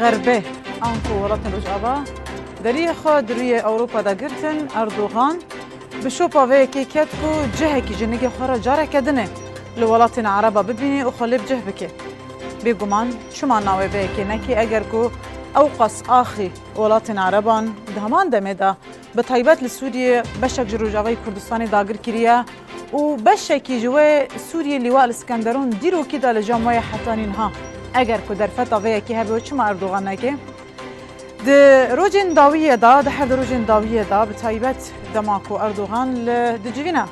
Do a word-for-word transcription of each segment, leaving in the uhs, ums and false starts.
Xerbê anku welatên Rojava deriyê xwe di rûyê Ewropa de girtin, Erdogan bi şopa vê yekê ket ku cihekî ji nigê xwe re careke din ê li welatên Ereba bibînî û xwe lê bi cih bike. Bêguman çima navê vê yekê nekê eger ku ewqas axî welatên Ereban di heman demê de bi taybet li Sûriyê beşek ji Rojavayê Kurdistanê dagir kiriye û beşekî ji wê Sûriyê Lîwa El Skenderûn dîrokî de li cem we ye heta nînha. Eger ku derfeta vê yekê hebe çima Erdogan neke? Di rojên dawiyê de, di her du rojên dawiyê de, bi taybet dema ku Erdogan li di civîna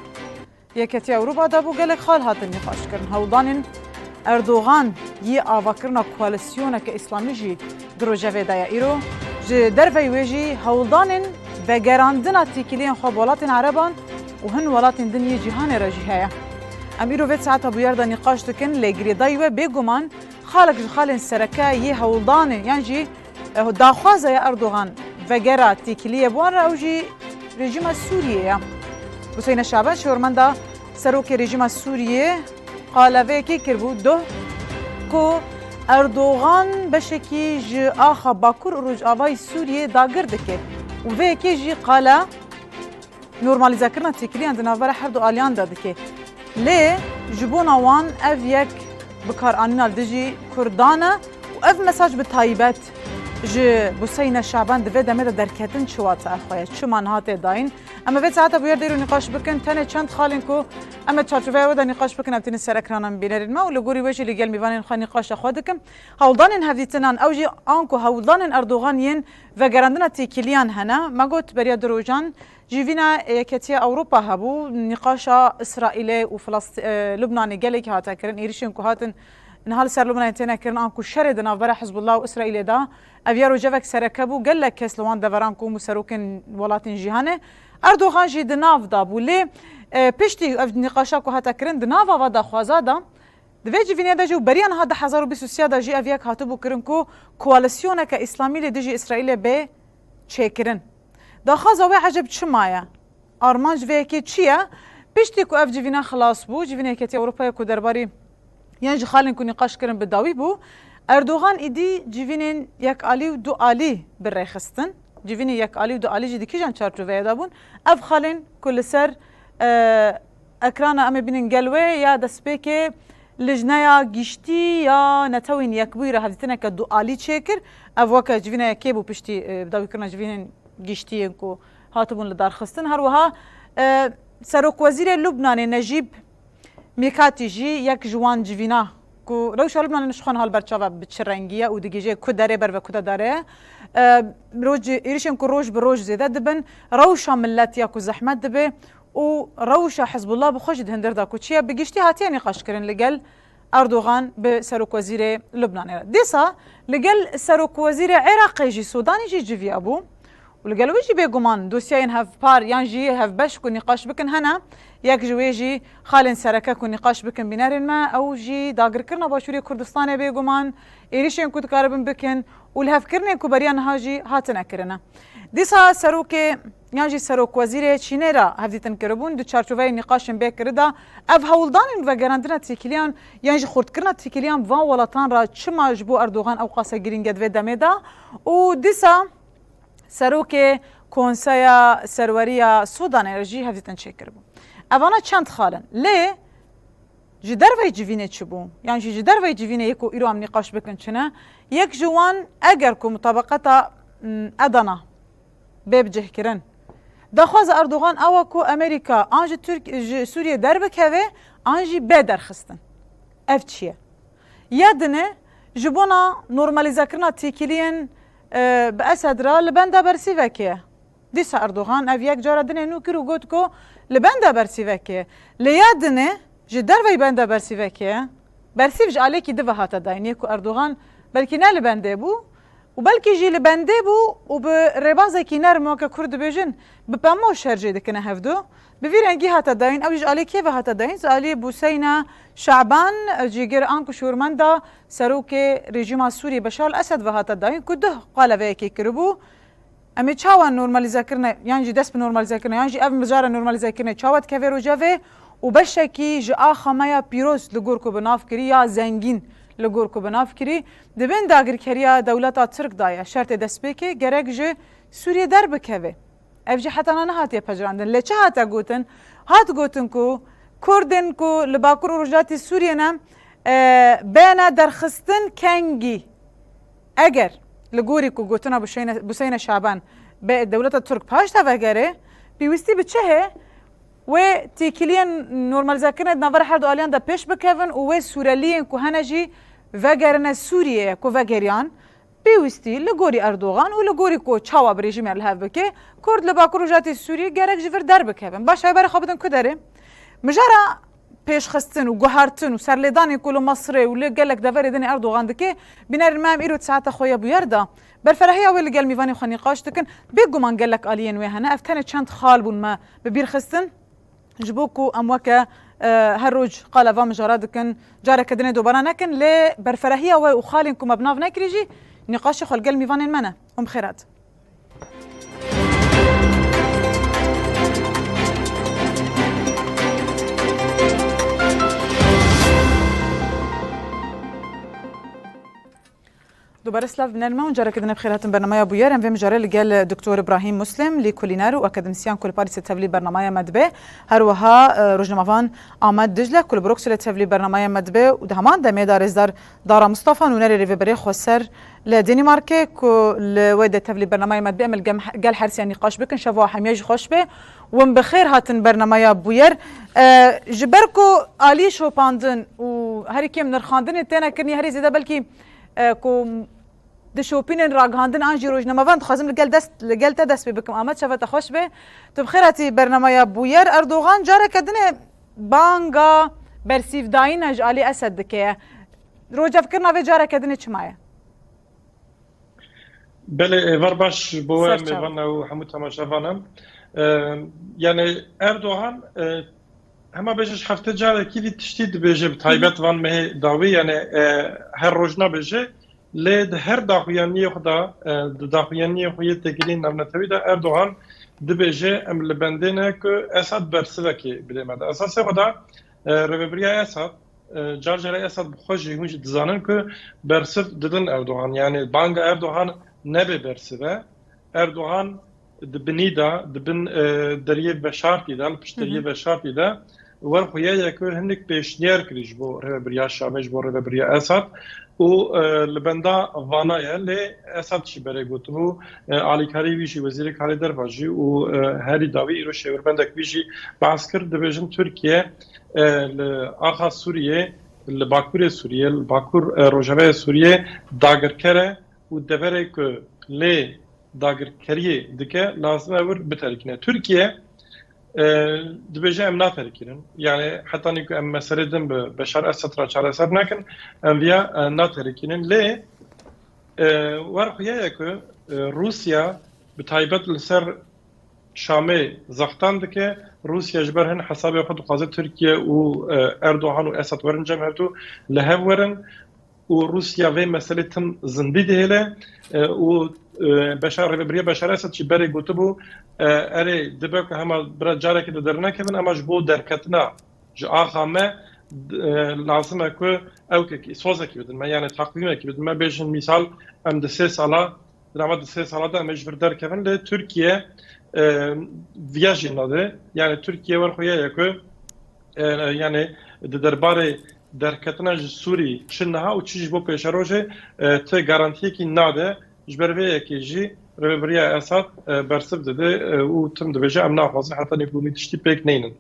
Yeketiya Ewropa de bû, gelek xal hatin nîqaşkirin. Hewldanên Erdogan yê avakirina koalîsyoneke îslamî jî di rojevê de ye. Îro ji derveyî wê jî hewldanên vegerandina têkiliyên xwe bi welatên Ereban û hin welatên din yê cîhanê re jî heye. Em îro vê saeta bûyer de nîqaş dikin, lê girêdayî we bêguman xalek ji xalên sereke yê hewldanê yan jî daxwaza ya Erdogan vegera têkiliyê bi wan re ew jî rejîma Sûriyê ye. Huseyne Şaban, şêwirmenda serokê rejîma Sûriyê, qala vê yekê kiribû, doh ku Erdogan beşekî ji axa Bakur û Rojavayî Sûriyê dagir dike û vê yekê jî qala normalîzekirina têkiliyan di navbera her du aliyan de dike. Lê ji bona wan ev yek bikaranîna li dijî Kurdan e û ev mesaj bi taybet ji Buseyne Şaban di vê demê de derketin çi wateya xwe ye, çima niha tê dayîn. Em ê vê saeta bûyer de îro nîqaş bikin, tenê çend xalên ku em ê çarçoveya wê de nîqaş bikin, em tînin ser ekranan bînerên me û li gorî wê jî li gel mêvanên xwe nîqaşa xwe dikim. Hewldanên hevdîtinan ew jî anku hewldanên Erdogan yên vegerandina têkiliyan hene. Me got beriya du rojan, Civîna Yeketiya Ewropa hebû, nîqaşa Îsraîlê û Filast-, e, Lubnanê gelekî hate kirin, êrişên ku hatin niha li ser Lubnanê têne kirin, an ku şerê di navbera Hizbullah û Îsraîlê de, ev ya rojevek sereke bû, gelek kes li wan deveran kom û serokên welatên cîhanê. Erdogan jî di nav de bû. Lê, e, piştî ev nîqaşa ku hate kirin, di nava va daxwaza de, di vê civînê de jî û beriya niha du hezar û bîst û sê de jî ev yek hatibû kirin ku koalîsyoneke îslamî li dijî Îsraîlê bê çêkirin. Daxwaza wê ecêb çima ye? Armanc vê yekê çi ye? Piştî ku ev civîna xilas bû, civîna Yeketiya Ewropayê ku derbarî yan ji xalên ku nîqaş kirin bi dawî bû, Erdogan îdî civînên yekalî û dualî bi rê xistin. Civînên yekalî û dualî jî di kîjan çarçoveyê de bûn? Ev xalên ku li ser, e, ekrana em ê bînin gel wê ya destpêkê Lijneya Giştî ya Netewên Yekbûyî re hevdîtineke dualî çêkir. Ev weke civîna yekê bû piştî, e, bi dawîkirina civînên giştî yên ku hatibûn li dar xistin. Her wiha, e, Serokwezîrê Lubnanê Necîb Mîkatî jî yek ji wan civîna ku rewşa Lubnanê ji xwe niha li ber çav e bi çi rengî ye û digihîje ku derê ber ve ku de dare ye. E, roj, êrişên ku roj bi roj zêde dibin, rewşa millet ya ku zehmet dibe û rewşa Hizbullah bi xwe jî di hundir de ku çi ye, bi giştî hatiye nîqaşkirin li gel Erdogan bi Serokwezîrê Lubnanê re. Dîsa li gel Serokwezîrê Iraqê jî Sûdanê jî civiya bû û li gel wê jî bêguman dosyayên hevpar yan jî hevbeş ku nîqaş bikin hene. Yek ji wê jî xalên sereke ku nîqaş bikin bînerên me, ew jî dagirkirina Başûrê Kurdistanê bêguman, êrişên ku dikaribin bikin û lihevkirinên ku beriya niha jî hatine kirine. Dîsa serokê yan jî serokwezîrê Çînê re hevdîtin kiribûn, di çarçoveyê nîqaşên bê kiri de ev hewldanên vegerandina têkiliyan yan jî xurtkirina têkiliyan van welatan re çima ji bo Erdogan ewqasa girîng e di vê demê de û dîsa serokê Konseya Serweriya Sûdanê re jî hevdîtin çêkiribû. Evana çend xal in. Lê ji derveyî civînê çi bû? Yan jî ji derveyî civînê yê ku îro em nîqaş bikin çi ne? Yek ji wan eger ku mutabaqeta, m, Edana bê bicihkirin, daxwaza Erdogan ew e ku Amerîka an ji Tirk-, ji Sûriyê derbikeve an jî bê derxistin. Ev çi ye? Ya dinê ji bona normalîzekirina têkiliyên, e, bi Esed re li benda bersîvekê ye. Dîsa Erdogan ev yek cara dinê nû kir û got ku li benda bersîvekê ye. Lê ya dinê ji derveyî benda bersîvekê ye. Bersîv ji alêkî di ve hate dayîn, yê ku Erdogan belkî ne li bendê bû û belkî jî li bendê bû û bi rêbazekî nerm, weke Kurd dibêjin, bi pemo şer jê dikine hevdu. Bi vî rengî hate dayîn, ew jî ji alî kê ve hate dayîn? Ji alî Buseyna Şaban, cîgir an ku şûrmenda serokê rejîma Sûriyê Beşar el Esed ve hate dayîn, ku duh qala vê yekê kiribû. Em ê çawa normalîze kirine, yan jî dest bi normalîze kirine, yan jî ev mijara normalîze kirine çawa dikeve rojevê û beşekî ji axa me ya pîroz li gor ku bi nav kirî ya zengîn Li gor ku bi nav kirî, di bin dagirkeriya dewleta Tirk de ye. Şertê destpêkê gerek ji Sûriyê derbikeve. Ev jî heta niha nehatiye pejirandin. Lê çi hate gotin? Hat gotin ku Kurdên ku li Bakur û Rojhilatê Sûriyê ne, e, bêne derxistin kengî. Eger li gorî ku gotina Buşeyne, Buseyne Şaban be dewleta Tirk paş de vegere, pêwîstî bi çi heye? Wê têkiliyên normalîzekirine di navbera her du aliyan de pêş bikevin û wê Sûreliyên ku hene jî vegerine Sûriyeyê ku vegeriyan, pêwîstî li gorî Erdogan û li gorî ku çawa bi rejîmê li hev bike, Kurd li Bakur û Rojhilatê Sûriyê gerek ji vir derbikevin. Baş e, berê xwe bidin ku derê? Mijara pêşxistin û guhertin û serlêdanên ku li Misirê û li gelek deverê din Erdogan dike, bînerên me em îro di saeta xwe ya bûyer de berferehiya wê li gel mîvanên xwe nîqaş dikin. Bêguman gelek aliyên wê hene. Ev tenê çend xal bûn me bi bîr xistin. Ji bo ku em weke, e, her roj qala van mijara dikin, careke dinê dobara nekin, lê berferehiya we û xalên ku me bi nav nekirî jî nîqaşê xwe li gel mîvanên me ne. Hûn bi xêr hatin. Dubare silav bînerên me, hûn careke din bi xêr hatin bernameya Bûyer. Em vê mijarê li gel Doktor Îbrahîm Muslim, lîkolîner û akademîsyen ku li Parîsê tevlî bernameya me dibe, her wiha, e, rojnamevan Amed Dicle ku li Brukselê tevlî bernameya me dibe û di heman demê de rêzdar Dara Mustafa, nûnerê Rêvebirê Xweser li Dênîmarkê ku li wê de tevlî bernameya me dibe, em li gem-, gel her siya nîqaş bikin. Şeva hemiya jî xweş be. Hûn bi xêr hatin bernameya Bûyer. E, ji ber ku alî şopandin û herî kêm nirxandinê têne kirin, herî zêde belkî e, ku dişopînin ragihandin an jî rojnamevan, dixwazim li gel dest, li gel te dest pê bikim. Amed, çava te xweş be. Tu bi xêr hatî bernameya Bûyer. Erdogan careke dinê banga bersîvdayîna ji alî Esed dike. Rojevkirina vê careke dinê çima ye? Belê, êvar baş bo we mêvan û hemû temaşevanan. E, yani Erdogan, e, hema bêje ji hefte carekî vî tiştî dibêje, bi taybet van mehê dawî, yani, e, her roj nabêje, lê di her daxuyaniyê xwe de, e, di daxuyaniyê xwe yê têkiliyên navnetewî de Erdogan dibêje, em li bendê ne ku Esad bersivekê bidê me de. Esasê xwe de, e, rêvebiriya Esad, e, car care Esad bi xwe jî, hûn jî dizanin ku bersiv didin Erdogan. Yani banga Erdogan nebe bersiv e. Erdogan di binî de, di bin, e, deriyê veşartî de, li pişt deriyê veşartî de, wer xuya ye ku hinek pêşniyar kirî ji bo rêvebiriya Şamê, ji bo rêvebiriya Esad û, e, li benda vana ye. Lê Esad jî berê gotibû, e, alîkarî wî jî, wezîrê karê derva jî û, e, herî dawî îro şêwirbendek wî jî behs kir, dibêjin Tirkiye, e, li axa Sûriyê, li bakurê Sûriyê, li bakur, e, rojavayê Sûriyê dagirker e û deverê ku lê dagirkeriyê dike, lazim e wir biterikîne. Tirkiye, e, dibêje em naterikînin. Yani hetanî ku em meselê din bi Beşar Esed re çareser nekin, em viya, e, naterikînin. Lê, e, wer xuya ye ku, e, Rûsya bi taybet li ser Şamê zextan dike. Rûsya ji ber hin hesabê xwe dixwaze Tirkiye û, e, Erdogan û Esed werin cem hevdû li hev werin. û Rûsya vê meselê tim zindî dihêle, e, û, e, Beşar, rêvebiriya Beşar Esed jî berê gotibû, e, erê, dibe ku hema bira carekê de dernekevin, ema ji bo derketina ji axa me, e, lazim e ku ewkekî, sozekî bidin me, yani takvîmekî bidin me, bêjin mîsal em di sê sala, di nava di sê sala de em ê ji vir derkevin, lê Tirkiye, e, viya jî nade. Yani Tirkiye wer xuya ye ku e, yani di derbarê derketina ji Sûrî çi niha û çi ji bo pêşerojê, e, ti garantiyekî nade. Ji ber vê yekê jî rêvebiriya Esad, e, bersiv dide, e, û tim dibêje, em naxwazin heta nîvbûnî tiştî pêk neynin.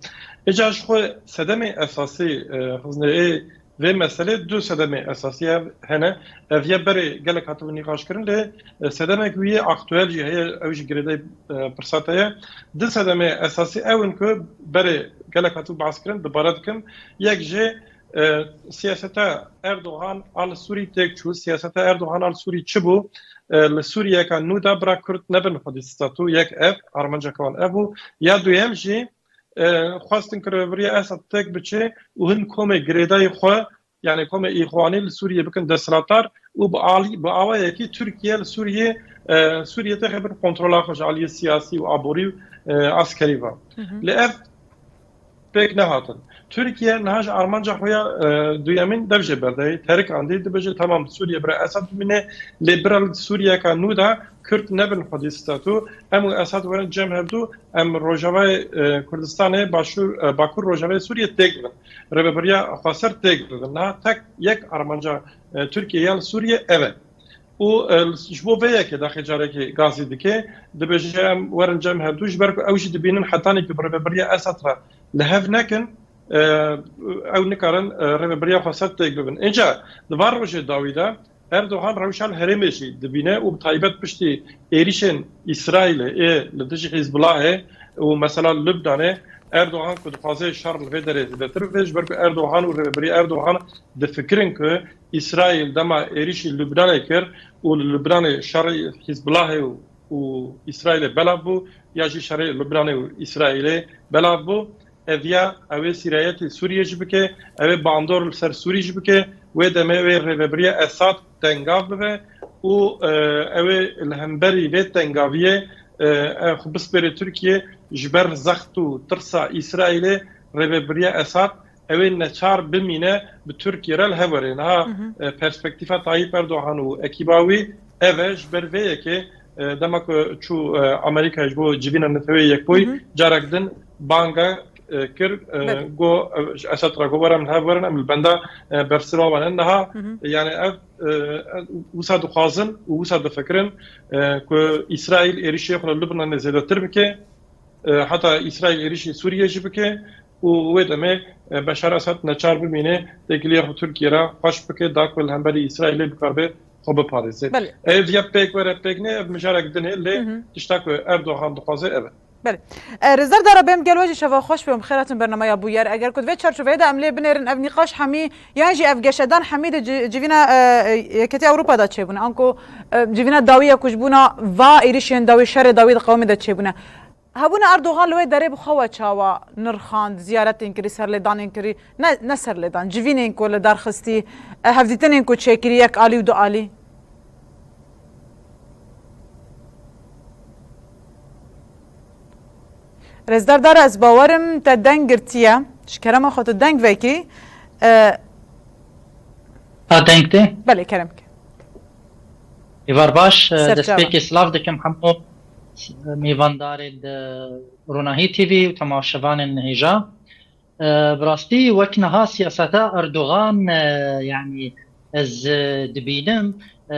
Îca ji xwe sedemê esasî, e, xizne ê vê meselê du sedemê esasî ev hene. Ev ye berê gelek hatibû nîqaşkirin, lê, e, sedemek wî yê aktuel jî heye, ew jî girêdayî, e, pirsa te ye. Du sedemê esasî ew in ku berê gelek hatibû behs kirin, dubare dikim. Yek jê, e, siyaseta Erdogan a li Sûrî têk çû. Siyaseta Erdogan a li Sûrî çi bû? E, li Sûriyeka nû de bira Kurd nebin xwedî statû, yek ev, armanceke wan ev bû. Ya duyem jî, e, xwestin ku rêvebiriya Esad têk biçe û hin komê girêdayî xwe, yani komê Îxwanî li Sûriyê bikin desthilatdar û bi alî, bi awayekî Tirkiye li Sûriyê, e, Sûriyê têxe bin kontrola xwe ji aliyê siyasî û aborî û, e, askerî ve. Hı hı. Li ev pêk nehatin. Tirkiye niha ji armanca xwe ya, e, duyemîn dev jê berdayî, terikandî, dibêje, tamam, Sûriye bira Esad bimîne, lê bira li Sûriyeka nû de Kurd nebin xwedî statû, em û Esad werin cem hevdû, em Rojavayê, e, Kurdistanê, Başûr, e, Bakur Rojavayê Sûriye têk bibin. Rêvebiriya xweser têk bibin. Niha tek yek armanca, e, Tirkiye ya li Sûriye ev e. Û, e, ji bo vê yekê daxê carekê gazî dike, dibêje, em werin cem hevdû, ji ber ku ew jî dibînin hetanî ku bi rêvebiriya Esad re li hev nekin, e, ew nikarin, e, rêvebiriya xweser têk bibin. Înca di van rojê dawî de Erdogan rewşa li herêmê jî dibîne û bi taybet piştî êrîşên Îsraîlê ê li dijî Hizbulahê û mesela Lubnanê, Erdogan ku dixwaze şer li vê derê zêdetir bibe, ji ber ku Erdogan û rêvebirî Erdogan difikirin ku Îsraîl dema êrîşî Lubnanê kir û li Lubnanê şerê Hizbulahê û, û Îsraîlê belav bû, ya jî şerê Lubnanê û Îsraîlê belav bû, ev ya ew ê sîrayetê Sûriyê jî bike, ew ê bandor li ser Sûrî jî bike, wê demê wê rêvebiriya Esad tengav bibe û, e, ew ê li hemberî vê tengaviyê, e, e, xwe bispêre Tirkiye ji ber zext û tirsa Îsraîlê rêvebiriya Esad ew ê neçar bimîne bi Tirkiye re li hev were. Niha, e, perspektîfa Tayyip Erdogan û ekîba wî ev e, ji ber vê yekê, e, dema ku çû, e, Amerîkayê ji bo civîna Neteweyê Yekbûyî, carek din banga, e, kir, e, got, e, ji Esed re got, "Were em li hev werin, em li benda, e, bersiva wan in." Niha, yani ev, e, wisa dixwazin û wisa difikirin, e, ku Îsraîl êrîşê xwe li Lubnanê zêdetir bike, e, heta Îsraîl êrîşî Sûriyê jî bike û wê demê, e, Beşar Esed neçar bimîne têkiliyê xwe Tirkiye re xweş bike, da ku li hemberî Îsraîlê bikaribe xwe biparêze. Belê. Ev ya pêk were pêk ne, ev mijarek din e, lê tişta ku Erdogan dixwaze ev e. Belê. E, Rêzdar Dara, bêm gel we jî şeva xweş be, em xêr hatin bernameya Bûyer. Eger ku di vê çarçoveyê de em lê binêrin, ev nîqaş hemî, yan jî ev geşedan hemî di ci-, civîna, e, e, Yeketiya Ewropa de çêbûne. Anku, e, civîna dawî ya ku ji bona va êrîşên dawî, şerê dawî di qewimê de çêbûne. Hebûna Erdogan li wê derê bi xwe we çawa nirxand, ziyaretên kirî, serlêdanên kirî, ne, ne serlêdan, civînên ku li dar xistî, e, hevdîtinên ku çêkirî yek alî û du alî? Rêzdar Dara, ez bawerim te deng girtiye. Ji kerema xwe tu deng vekî. E, Ha deng tê? Belê, kerem ke. Êvar baş, e, Serçava. Destpêkê silav dikim hemû mêvandarên di Ronahî T V û temaşevanên hêja. E, bi rastî wek niha siyaseta Erdogan, e, yanî ez, e, dibînim, e,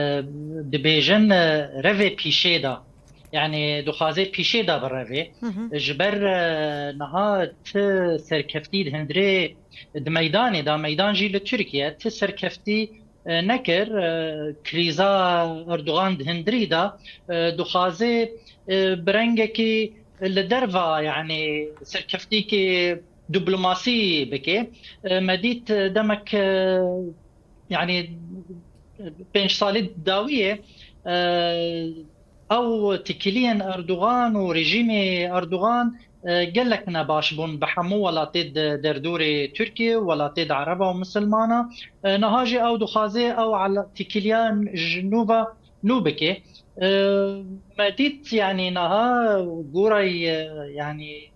dibêjin, e, revê pîşê de. Yanî dixwaze pîşê de birevê. Hı hı. Ji ber, e, niha ti serkeftî di hundirê di meydanê de, meydan jî li Tirkiye, ti serkeftî, e, nekir. E, krîza Erdogan di hundirî de, e, dixwaze, e, bi rengekî li derva, yanî serkeftîkê diplomasî bike. E, me dît, e, demek, e, yanî pênc salî dawiyê, e, ew têkiliyên Erdogan û rejîmê Erdogan, e, gelek nebaş bûn bi hemû welatê di derdorê Tirkiye û welatê di Ereba û Misilmana. E, niha jî ew dixwaze ew ala-, têkiliyan ji nû ve nû bike. E, me dît, yanî niha gorayî, e, yanî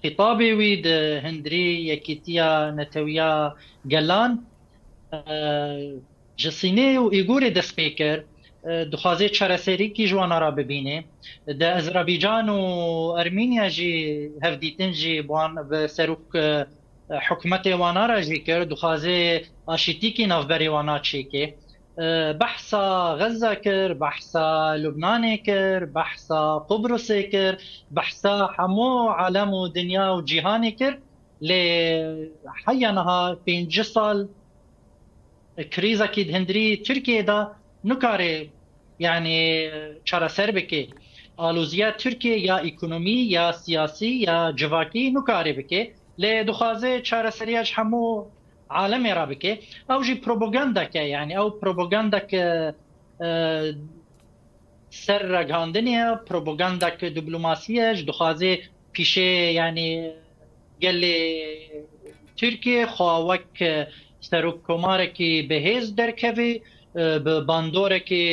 xîtabê wî di hundirê Yekîtiya Netewiya Gelan, e, ji Sînê û Îgorê dest pê kir, e, dixwaze çareserîkî ji wana re bibîne. Di Ezerbaycan û Ermîniya jî hevdîtin jî bi wan, bi serok, e, hikûmetê wana re jî kir, dixwaze aşîtîkî navberê wana çêke. E, behsa Xezze kir, behsa Lubnanê kir, behsa Qubrisê kir, behsa hemû alem û dinya û cîhanê kir. Lê heya niha pêncî sal krîzekî di hundirî Tirkiyê de nikare, yanî, çareser bike. Aloziya Tirkiyê ya ekonomî, ya siyasî, ya civakî nikare bike. Lê dixwaze çareseriya ji hemû alemê re bike. Ew jî propagandeke, yanî ew propagandeke, e, ser ragihandinê ye, propagandeke diplomasî ye, ji dixwaze pîşê, yanî gelê Tirkiyê xwe wek serokkomarekî bi hêz derkeve, e, bi bandorekê,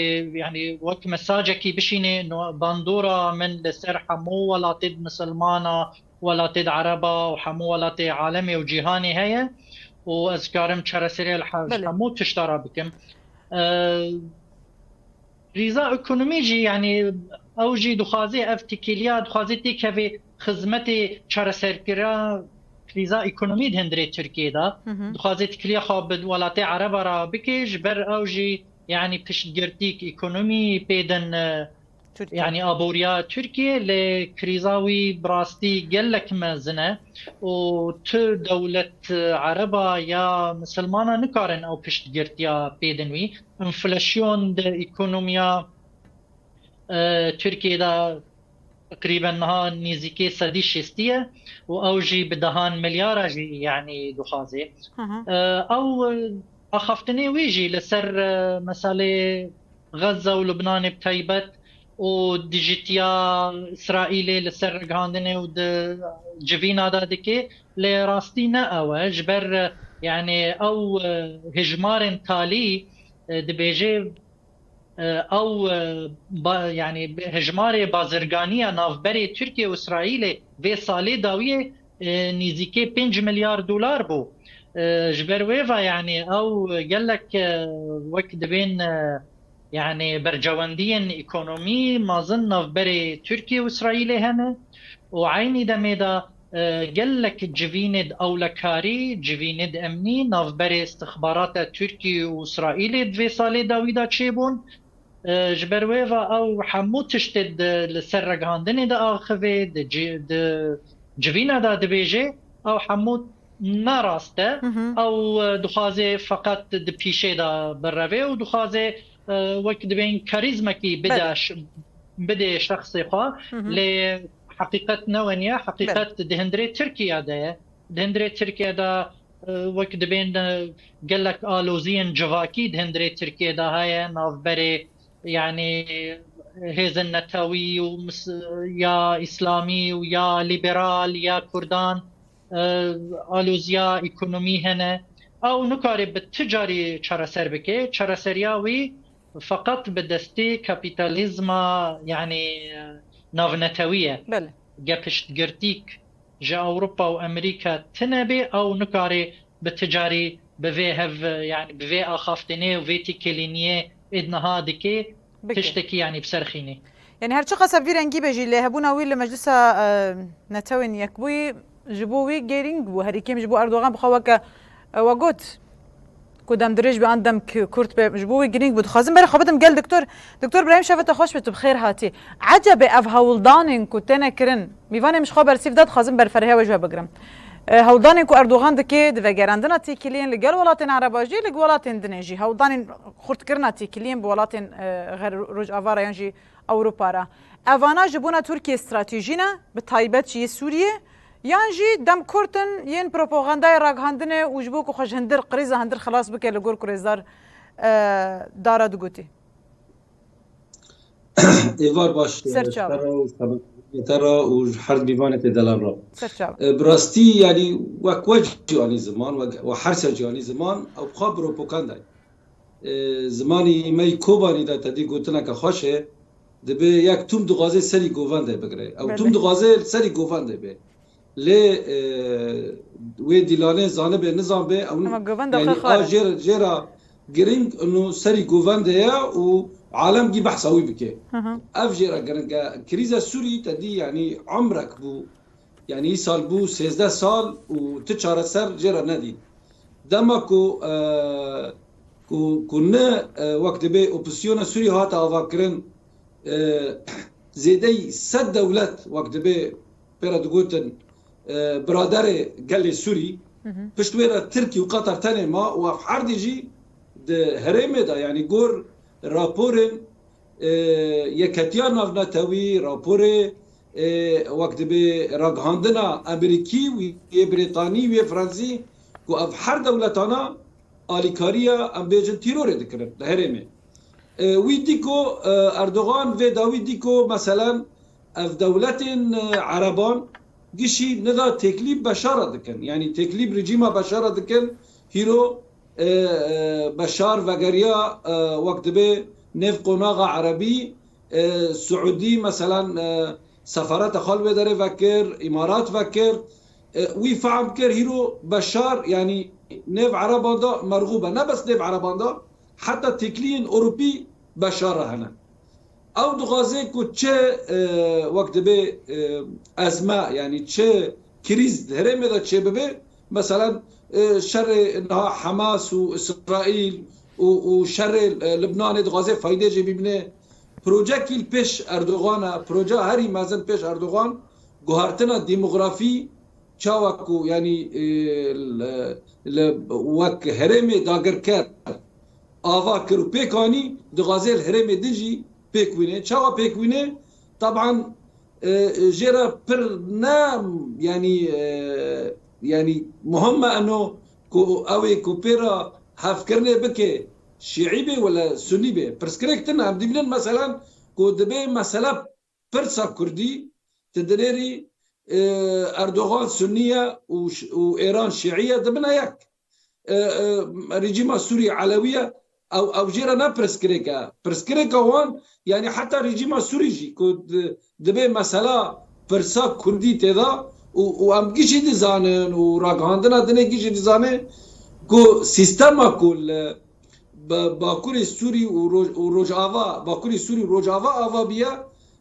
yanî wek mesajekî bişînê, no, bandora min li ser hemû welatê misilmana, welatê Ereba û hemû welatê alemê û cîhanê heye û ez karim çareserê li he-, Belê. hemû tişta re bikim. E, Krîza ekonomî jî, yanî ew jî dixwaze ev têkiliya, dixwaze têkeve xizmetê çareserkirina krîza ekonomî di hundirê Tirkiyê de. Hı hı. Dixwaze têkiliya xwe bi welatê Ereba re bike, ji ber ew jî, yanî piştgirtîk ekonomî pê din, e, Tirkiye. Yanî aboriya Tirkiye, lê krîza wî bi rastî gelek mezin e û tu dewlet, e, Ereba ya misilmana nikarin ew piştgirtiya pê din wî. Enflasyon di ekonomiya, e, Tirkiyê de teqrîben niha nêzîkê sedî şêstî ye û ew jî bi dehan milyara jî, yanî, dixwaze. Hı hı. E, ew, e, axaftinê wî jî li ser, e, meselê Xezze û Lubnanê bi taybet û dijitiya Îsraîlê li ser ragihandinê û di civîna de dike, lê rastî ne ew e. Ji ber, e, yanî ew, e, hejmarên talî, e, dibêje, e, ew, e, ba-, yanî hejmarê bazirganiya navberê Tirkiye û Îsraîlê vê salê dawiyê, e, nêzîkê pênc milyar dolar bû. E, ji ber wê ve, yanî ew gelek, e, wek dibên, e, yanî bercewendiyên ekonomî mezin navberê Tirkiye û Îsraîlê hene û eynî demê de, e, gelek civînê di ewlekarî, civînê di emnî navberê istixbarata Tirkiye û Îsraîlê di vê salê dawî de çêbûn. E, ji ber wê ve ew hemû tiştê di, li ser ragihandinê diaxivê, di ci-, di civîna de dibêje, ew hemû ne rast e. Hı hı. Ew, e, dixwaze feqet di pîşê de bireve û dixwaze, e, wek dibên karîzmekî bide Belê. ş-, bidê şexsê xwe. Hı hı. Lê heqîqet ne wenî ye, heqîqet Belê. di hundirê Tirkiye de ye. Di hundirê Tirkiye de, e, wek dibên, e, gelek aloziyên civakî di hundirê Tirkiye de heye, navberê, yanî, hêzên netewî û mis-, ya îslamî û ya lîberal, ya kurdan, e, aloziya ekonomî hene. Ew nikare bi ti carî çareser bike. Çareseriya wî feqet bi destê kapîtalîzma, yanî, e, navnetewî ye. Belê. Ge piştgirtîk ji Ewropa û Amerîka tine bê, ew nikare bi ti carî bi vê hev, yanî bi vê axaftinê û vê têkilîniyê ê di niha dike, Bike. tiştekî, yanî bi ser xînê. Yanî her çiqas ev vî rengî be jî, lê hebûna wî li Meclisa, e, Netewên Yekbûyî ji bo wî girîng bû. Herî kêm ji bo Erdogan bi xwe weke, e, we got, ku dem dirêj be an dem k-, kurt be, ji bo wî girîng bû. Dixwazim berê xwe bidim gel doktor. Doktor Birahîm, şeva te xweş be, tu bi xêr hatî. Ecebe ev hewldanên ku têne kirin, mîvanê min ji xwe bersîv da, dixwazim berfirehê we ji we bigirim. E, hewldanên ku Erdogan dike di vegerandina têkiliyên li gel welatên Ereba jî, li welatên dinê jî, hewldanên xurtkirina têkiliyên bi welatên, e, xer-, Rojava re yan jî Ewropa re. Evana ji bona Tirkiye stratejî ne, bi taybet jî yê Sûriyê, yan jî dem kurt in yên propagandayê ragihandinê û ji bo ku xwe ji hindir, krîza hindir xilas bike, li gor ku rêzdar, e, Dara digotî? Êvar baş, Ser e, çawa. te re û te re û ji her mîvanê tê delal re. Ser çawa. E, bi rastî, yanî, wek we jî anî ziman, wek we her ser jî anî ziman, ew xwe propaganda ye. E, zimanî me yî Kobanî de tedî gotineke xweş e, dibe yek tûm dixwaze serî govendê bigire. Ew Belê. tûm dixwaze serî govendê be. Lê, e, wê dîlanê zanibe, nizanbe, ew Ama govenda yanî xwe xwe a re. jêr-, jêra giring û serî govendê ye û alem gî behsa wî bike. Hı hı. Ev jêra giring e. Krîza Sûrî tedî yanî emrek bû. Yanî îsal bû sêzdeh sal û ti çareser jê re nedît. Dema ku, e, ku, ku ne, e, wek dibê opozîsyona Sûrî hate avakirin, e, zêdeyî sed dewlet wek dibê pê re digotin, e, biraderê gelê Sûrî, Hı hı. pişt wê re Tirkî û Qatar tenê ma û ev herdî jî di herêmê de, yanî gor raporên e, Yeketiya Navnetewî, raporê, e, wek dibê ragihandina Amerîkî û yê Brîtanî û yê Fransî, ku ev her dewletana alîkariya, em bêjin, tîrorê dikirin li herêmê. E, wî dî ku, e, Erdogan vê dawî dî ku, meselen, ev dewletên, e, Ereban gişî nida teklîf Beşara dikin. Yanî teklîf rejîma Beşara dikin, hîro e, e, Beşar vegeriya, e, wek dibê nêv qonaxa erebî, e, Siûdî, meselan, e, sefareta xwe li wê derê vekir, Îmarat vekir. E, wî fehm kir, hîro Beşar, yanî nêv ereban de merxûb e. Ne bes nêv ereban de, heta têkliyên Ewropî Beşar re hene. Ew dixwaze ku çi, e, wek dibê, e, ezme, yanî çi krîz di herêmê de çêbibe, meselan, e, şerê niha Hamas û Îsraîl û, û şerê, e, Libnanê dixwaze faydê jê bibîne. Projekî li pêş Erdogan e, projeya herî mezin pêş Erdogan, guhertina demografî, çawa ku, yanî, e, li, li wek herêmê dagirker ava kir û pêk anî, dixwaze li herêmê din jî pêk wîne. Çawa pêk wîne? Taban, e, jê re pir ne, yanî, e, yanî muhim e eno ku ew ê ku pê re hevkirinê bike, şîî be wele sunî be. Pirsgirêk tune. Em dibînin, meselan, ku dibê mesele pirsa kurdî, tu dinêrî, e, Erdogan sunî ye û ş-, û Êran şîî ye, dibine yek. E, e, rejîma Sûrî elewî ye, ew, ew jê re ne pirsgirêk e. Pirsgirêka wan, yanî heta rejîma Sûrî jî ku di-, dibê mesela pirsa kurdî tê de û, û em gişî dizanin û ragihandina dinê gişî dizane ku sîstema ku li Ba-, Bakurê Sûrî û Roj-, û Rojava, Bakurê Sûrî û Rojava ava bûye,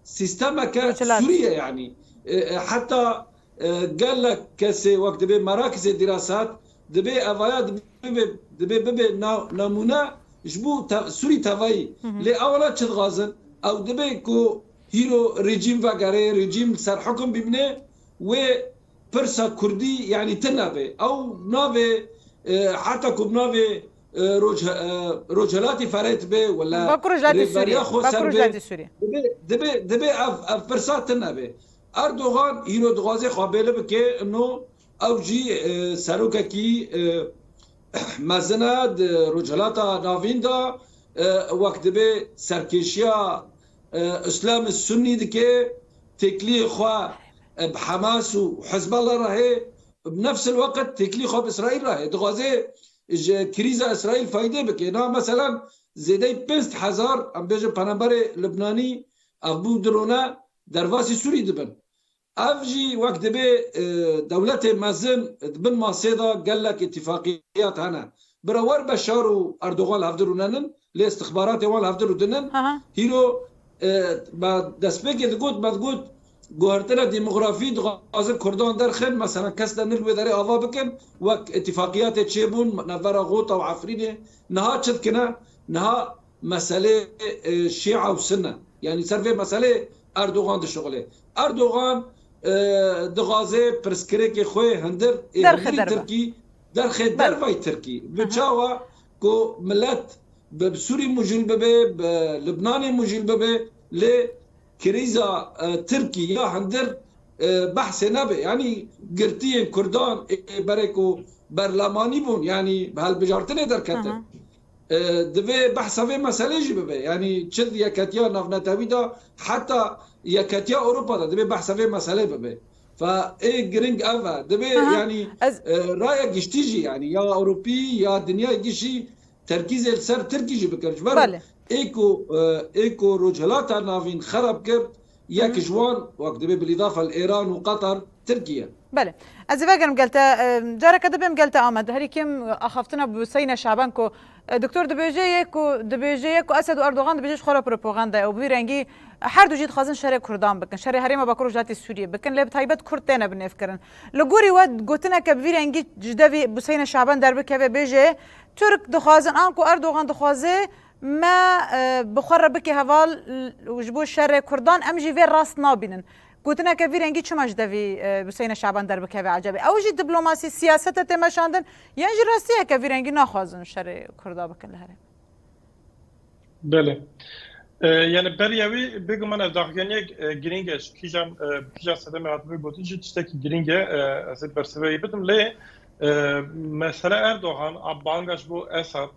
sîstemeke Rojhilat. Sûrî ye yanî. E, e, heta, e, gelek kesê wek dibê merakizê dîrasat, dibê evaya dibê, dibê bibe na-, nemûne ji bo te-, Sûrî tevayî. Hı hı. Lê ew wela çi dixwazin? Ew dibê ku hîro rejîm vegere, rejîm li ser hukum bimîne, wê pirsa kurdî, yanî tune be. Ew navê, e, heta ku bi navê, e, Roj-, e, Rojhilatî Ferê dibe, wela Bakur Rojhilatî Sûrî, rêveberiya xwe Bakur ser be, Rojhilatî Sûrî. Dibe, dibe, dibe ev, ev pirsa tune be. Erdogan îro dixwaze xwe bêli bike, ino ew jî, e, serokekî, e, mezin e di Rojhilata Navîn de, e, wek dibe serkêşiya, e, Îslamê Sunnî dike, têkliyê xwe, e, bi Hamas û Hizballah re heye, bi nefs el weqt têkliyê xwe bi Îsraîl re heye. Dixwaze ji krîza Îsraîl faydê bike. Na, meselan, zêdeyî pênc hezar, em bêjin, penaberê Libnanî, ev bû dirone, derbasî Sûrî dibin. Ev jî wek dibê, e, dewletê mezin di bin masê de gelek îtîfaqiyat hene. Bira wer Beşar û Erdogan li hevdir rûnenin, lê istixbaratê wan li hevdir rûdinin. Aha. Hîro, e, me destpêkê digot, me digot, guhertina demografî dixwazin Kurdan derxin, mesela kes de nil wê derê ava bikin, wek îtîfaqiyatê çêbûn, navbera Xota û Efrînê, niha çi dikine? Niha meselê, e, Şîa û Sunne. Yanî ser vê meselê Erdogan dişuxile. Erdogan, e, dixwaze pirsgirêkê xwe hindir ê Derxe hundirî derve. Tirkî, derxê Bel. Dervay Tirkî. Bi Aha. Çawa ku milet bi, bi Sûrî mujîl bibe, bi Libnanê mujîl bibe, lê krîza, e, Tirkî ya hindir, e, behsê nebe. Yanî girtiyên Kurdan, e, berê ku berlemanî bûn, yanî bi hilbijartinê derketin. Aha. E, divê behsa vê meselê jî bibe. Yanî çi di Yeketiya Navnetewî de, heta Yeketiya Ewropa de divê behsa vê meselê bibe. Fe ê giring ev e. Divê Aha. Yanî, Ez e, raya giştî jî, yanî ya Ewropî ya dinyayê gişî terkîzê li ser Tirkî jî bikin. Ji ber Belê. Ê ku, e, ê ku Rojhilata Navîn xerab kir, yek Hı hı. Ji wan wek divê bilîdafa li Îran û Qatar Tirkiye. Belê. Ez ê vegerim gel te, e, careke dibêm gel te Amed. Herî kêm axaftina bi Huseyne Şaban ku, e, doktor dibêje yê ku, dibêje yê ku Esed û Erdogan dibêje ji xwe re propaganda ye û bi vî rengî her du jî dixwazin şerê Kurdan bikin. Şerê herêma Bakur Rojhilatê Sûriyê bikin. Lê bi taybet Kurd têne binêvkirin. Li gorî we gotineke bi vî rengî ji devî Huseyne Şaban derbikeve bêje, Tirk dixwazin, anku Erdogan dixwaze me, e, bi xwe re bike heval, l-, ji bo şerê Kurdan, em jî vê rast nabînin. Gotineke vî rengî çima ji devî, e, Huseyne Şaban derbikeve ecebê? Ew jî diplomasî, siyasete tê meşandin, yan jî rastiyeke vî rengî naxwazin şerê Kurda bikin li herêmê? Belê. E, yani beriya wî bêguman ev daxuyaniyek, e, girîng e. Ji kîjan, e, bi kîjan sedemê hatibû gotin jî tiştekî girîng e. E, ez ê bersivê wî bidim. Lê, e, mesele Erdogan, a banga ji bo Esad,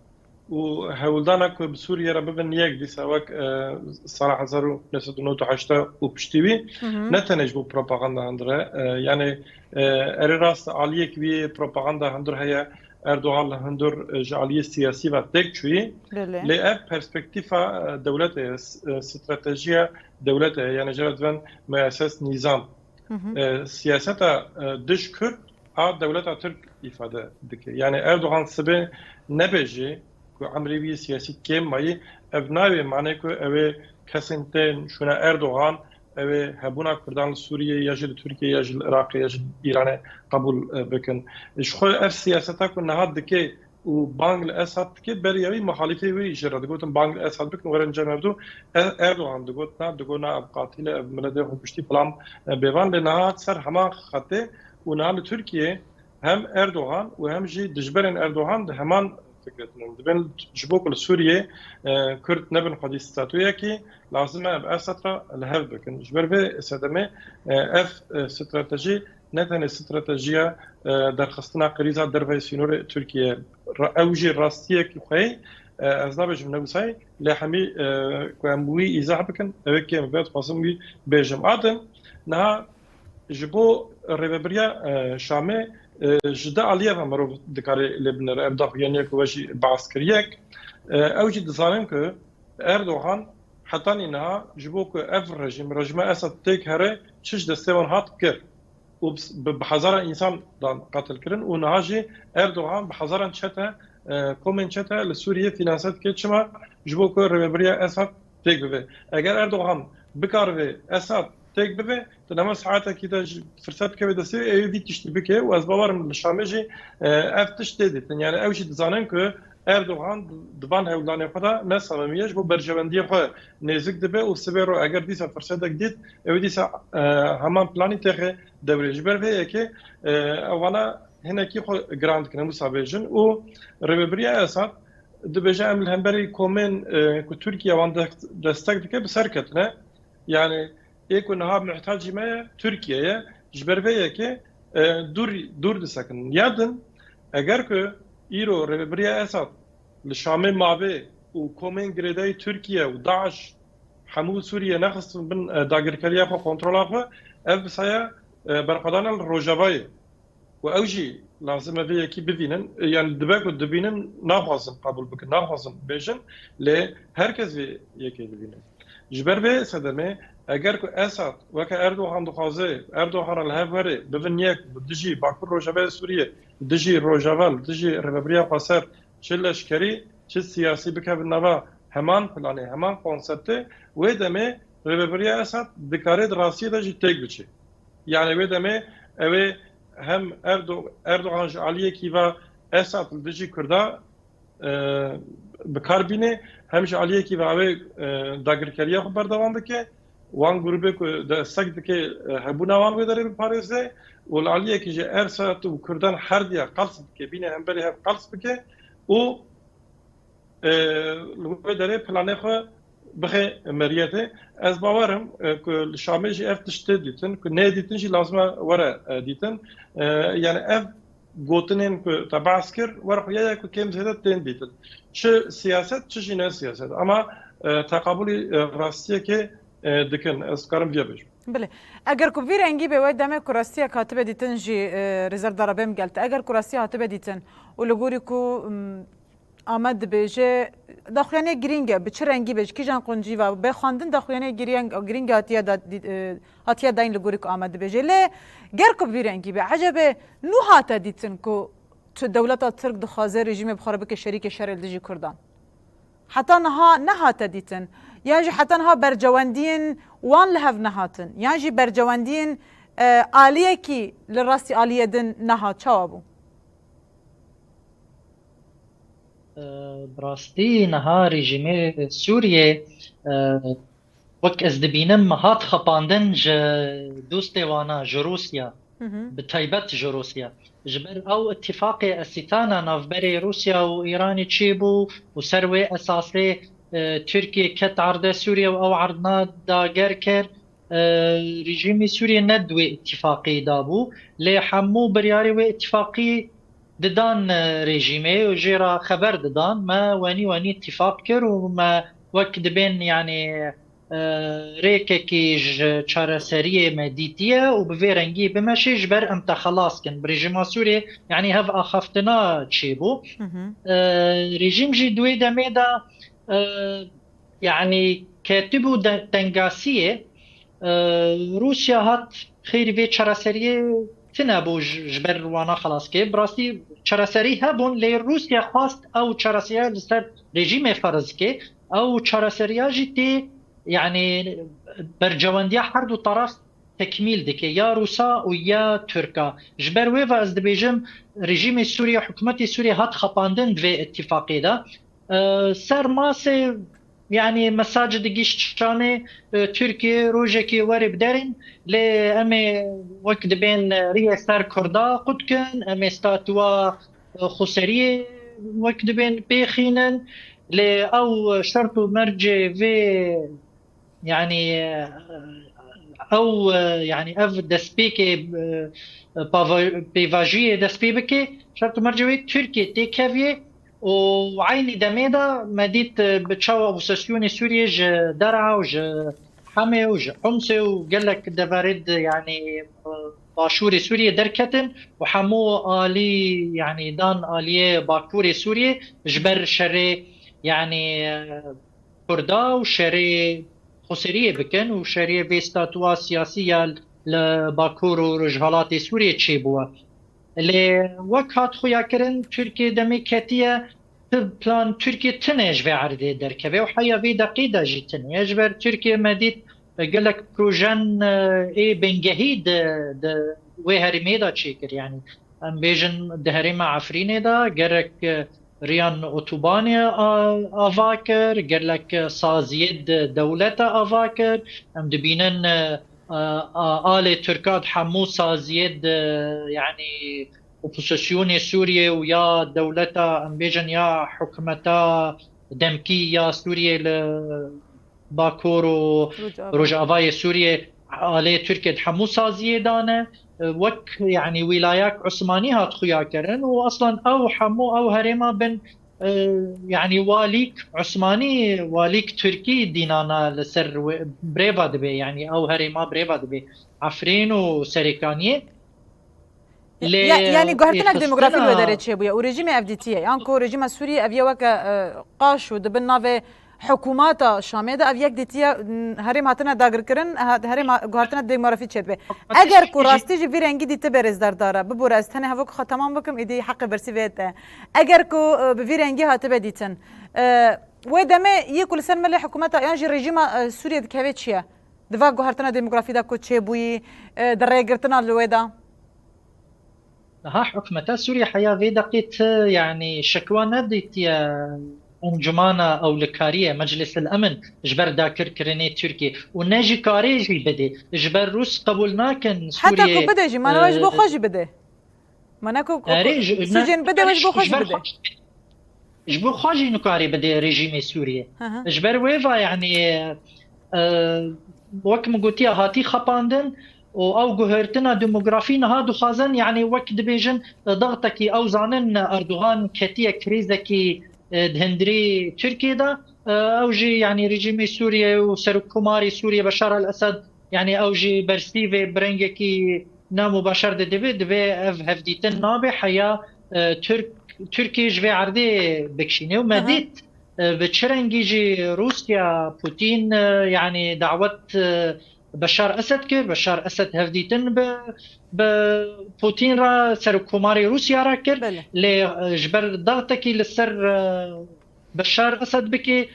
û hewldana ku bi Sûriye re bibin yek dîsa wek, e, sala hezar û neh sed û newid û heşt û piştî wî, Hı hı. ne tenê ji bo propaganda hundir e, e, yani, e, erê rast aliyek wî propaganda hundir heye, Erdogan li hundir, e, ji aliyê siyasî ve têk çûyî. Belê. Lê ev perspektîfa, e, dewletê ye, s-, e, stratejiya dewletê ye, yani jê re dibên mueses nîzam. Hı hı. E, siyaseta, e, dij Kurd a dewleta Tirk îfade dike. Yani Erdogan sibê nebêjî ku emrê wî siyasî kêm mayî, ev nayê mane ku ew ê kesên tên şûna Erdogan, ew ê hebûna Kurdan li Sûriyê ya jî li Tirkiyê ya jî li Iraqê ya jî li Îranê qebûl, e, bikin. Ji xwe ev siyaseta ku niha dike û bang li Esad dike, berî wî muhalîfê wî jê re digotin bang li Esad bikin, werin cem hevdû. E-, Erdogan digot na, digot na ev qatîl e, ev miletê xwe kuştî filan, e, bêvan. Lê niha ser heman xetê û niha li Tirkiyê hem Erdogan û hem jî dijberên Erdogan di heman fikir de ne. Dibên ji bo ku li Sûriyê, e, Kurd nebin xwedî statuyekî, lazim e ev Esad re li hev bikin. Ji ber vê sedemê, e, ev, e, stratejî ne tenê stratejiya, e, derxistina krîza derveyî sînorê Tirkiye. Ra-, ew jî rastiyekî xwe ye, e, ez nabêjim ne wisa ye, lê hemî, e, ku em wî îzah bikin, ew ê kêm be, dixwazim wî bêjim. A din, niha ji bo rêvebiriya, e, Şamê, e, ji du aliyê ve mirov dikare lê binêre. Ev daxuyaniya ku we jî behs kiriye, e, ew jî dizanin ku Erdogan hetanî niha ji bo ku ev rejîm, rejîma Esad têk here, çi ji destê wan hat kir û bi, bi, bi hezaran însan dan qetil kirin û niha jî Erdogan bi hezaran çete, e, komên çete li Sûriyê fînanse dike. Çima? Ji bo ku rêvebiriya Esad têk bibe. Eger Erdogan bikaribe Esad têk bibe, tu nema saetekî de ji firset bikeve destê wê, ew ê vî tiştî bike û ez bawer im li Şamê jî, e, ev tişt tê dîtin. Yani ew jî dizanin ku Erdogan di van hewldanê xwe de ne samimî ye, ji bo berjewendiyê xwe nêzik dibe û sibê ro eger dîsa firsetek dît, ew ê dîsa, e, heman planî têxe dewrê. Ji ber vê yekê, e, ewana hinekî xwe giran dikin, em wisa bêjin. Û rêvebiriya Esad dibêje, em li hemberî komên, e, ku Tirkiye wan de-, destek dike, bi ser ketine. Yani ê ku niha muhtacî me ye, Tirkiye ye. Ji ber vê yekê, e, dûr, dûr disekinin. Ya din, eger ku îro rêvebiriya Esad li Şamê mabe û komên girêdayî Tirkiye û DAIŞ hemû Sûriye nexistin bin, e, dagirkeriya xwe, kontrola xwe, ev bi saya, e, berxwedana li Rojavayê. Û ew jî lazim e vê yekî bivînin. E, yani dibe ku dibînin, naxwazin qebûl bikin, naxwazin bêjin, lê her kes vê yekê dibîne. Ji ber vê sedemê, eger ku Esad weke Erdogan dixwaze, Erdogan re li hev were, bivin yek, li dijî Bakur Rojavayê Sûriyê, li dijî Rojava, li dijî rêvebiriya xweser, çi leşkerî, çi siyasî bikevin nava heman planê, heman konseptê, wê demê rêvebiriya Esad dikare di rastiyê de jî têk biçe. Yani wê demê ew ê hem Erdo-, Erdogan ji aliyekî ve Esad li dijî Kurda, e, bi kar bîne, hem ji aliyekî ve ew ê, e, dagirkeriya xwe berdewam bike. Wan grûbê ku destek dike, e, hebûna wan wê derê biparêze û li aliyekî jî Esad û Kurdan herdiya qels bike, bîne hemberî hev qels bike û, e, li wê derê planê xwe bixe meriyetê. Ez bawer im, e, ku li Şamê jî ev tişt tê dîtin, ku nê dîtin jî lazim e were, e, dîtin. E, yani ev gotinên ku te behs kir, wer xuya ye ku kêm zêde tên dîtin. Çi siyaset, çi jî ne siyaset. Ama, e, teqabulî, e, rastiyekê, e, dikin. Ez karim viya bêjim. Belê. Eger ku vî rengî be, wê demê ku rastiyek hatibe dîtin jî, e, rêzerdara bêm gelte. Eger ku rastiya hatibe dîtin û li gorî ku, m, Amed dibêje, daxuyaniyek girîng e, bi çi rengî be, ji kîjan quncî ve be xwendin, daxuyaniyek girîng, girîng e hatiye da, dî-, e, hatiye dayîn li gorî ku Amed dibêje. Lê ger ku bi vî rengî be, ecebe nû hate dîtin ku tu dewleta Tirk dixwaze rejîmê bi xwe re bike şerîkê şerê li dijî Kurdan? Heta niha nehate dîtin. Yan jî heta niha bercewendiyên wan li hev nehatin. Yan jî bercewendiyên, e, aliyekî li rastî aliyê din nehat. Çawa bû? E, bi rastî niha rejîmê Sûriyê, e, wek ez dibînim, hat xapandin ji dostê wana, ji Rûsya, Hı hı. bi taybet ji Rûsya. Ji ber ew îtîfaqê esîtana navberê Rûsya û Îranê çêbû û ser wê esasê, e, Tirkiye ket erdê Sûriye û ew erdna dager kir. E, rejîmê Sûriye ne di wê îtîfaqê de bû, lê hemû biryarê wê îtîfaqî didan, e, rejîmê û jê re xeber didan. Me wenî wenî îtîfaq kir û me wek dibên, yanî, e, rêkekî ji çareseriyê me dîtiye û bi vê rengî bimeşê ji ber em te xelas kin. Bi rejîma Sûriyê, yanî hev axaftina çêbû. E, rejîm jî di wê demê de, e, yanî ketibû de-, tengasiyê, e, Rûsya hat xêrî vê çareseriyê tine bû ji, ji ber wana xelas kê. Bi rastî çareserî hebûn, lê Rûsya xwest ew çareseriya li ser rejîmê ferz kê. Ew çareseriya jî tê, yanî bercewendiya her du taraf tekmîl dike, ya Rûsa û ya Tirka. Ji ber wê ve ez dibêjim, rejîmê Sûriyê, hikûmetê Sûriyê hat xapandin di vê îtîfaqê de. E, ser masê, yanî mesaj digihîşt şanê, e, Tirkiye rojekê were bi derên, lê em ê wek dibên riyê ser Kurda qut kin, em ê statûa, e, xweseriyê wek dibên pêxînin, lê ew şert û mercê vê, yanî, e, ew, e, yanî ev destpêkê, e, pava-, pêvajoyê dest pê bike, şert û mercê wê Tirkiye têkeviye û eynî demê de me dît, e, bi çawa opozîsyonê Sûriyê ji Der'a û ji Hemê û ji Humsê û gelek deverê di, yanî, e, başûrê Sûriyê derketin û hemû alî, yanî dan aliyê bakurê Sûriyê ji ber şerê, yanî, e, Kurda û şerê xweseriyê bikin û şerê vê statûa siyasî ya li Bakur û Rojhilatê Sûriyê çêbûye. Lê wek hat xuyakirin, Tirkiye demê ketiye, ti plan Tirkiye tine ji vê erdê derkeve û heya vê deqê de jî tine ye. Ji ber Tirkiye me dît, e, gelek projen, e, ê bingehî di, di wê herêmê de çêkir. Yanî em bêjin di herêma Efrînê de gerek, e, riyan otobanê a-, ava kir, gelek saziyê di dewlete ava kir. Em dibînin, e, a-, a-, alê Tirka di hemû saziyê di, yanî opozîsyonê Sûriyê û ya dewleta, em bêjin ya hikûmeta demkî ya Sûriyê li Bakur û Rojava. Rojavayê Sûriyê alê Tirkiye di hemû saziyê de ne. E, wek, yanî, wîlayak Osmanî hat xuyakirin û aslan ew hemû ew herêma bin, e, yanî, walîk Osmanî, walîk Tirkî dînana li ser wê birêva dibe, yanî ew herêma birêva dibe Efrîn û Serêkaniyê. Lê Ya-, yanî guhertinek demografî li wê derê çêbûye û rejîmê ev dîtiye. Yan ku rejîma Sûriyê ev ye weke, e, qaş û di bin navê hikûmata Şamê de ev yek dîtiye, n-, herêm hatine dagirkirin, ha-, herêm ha-, guhertina demografî çêdibe. Eger ku rastî jî vî rengî dîtibe rêzdar Dara, bibûre ez tenê hevok xwe temam bikim, êdî heqê bersîvê te. Eger ku, e, bi vî rengî hatibe dîtin, e, wê demê yê ku li ser milê hikûmeta yan jî rejîma, e, Sûriyê dikeve çi ye? Di va guhertina demografî de ku çêbûyî, e, di rêgirtina li wê de? Niha hikûmeta Sûriyê heya vê deqê ti, yanî, şekwa nedîtiye Encûmana Ewlekariyê, Meclis el Emin, ji ber dagirkirinê Tirkiyê û ne jî karê jî bidê. Ji ber Rûs qebûl nakin Sûriyê. Heta ku bide jî, mana we ji bo xwe jî bide. Mana ku, ku, Erê, ji, ne, oksîjen bide, we ji bo xwe ji jî ber bide. Xwe, ji bo xwe jî nikarê bide rejîmê Sûriyê. Hı hı. Ji ber wê va, yanî, e, wek min gotiye, hatî xapandin û ew guhertina demografî niha dixwazin, yanî wek dibêjin, e, dextekî ew zanin Erdogan ketiye krîzekî, e, di hundirê Tirkiyê de. E, ew jî, yanî rejîmê Sûriyê û Serokkomarê Sûriyê Beşar el-Esed, yanî ew jî bersîvê bi rengekî namûbeşer de dibe, divê ev hevdîtin nabe heya, e, Tirk-, Tirkiyê ji vê erdê bikişîne û me Aha. dît, e, bi çi rengî jî Rûsya, Putin, e, yanî dawet, e, Beşar Esed kir. Beşar Esed hevdîtin bi, bi Putin re, serokkomarê Rûsya re kir. Belê. Lê, e, ji ber dextekî li ser, e, Beşar Esed bike,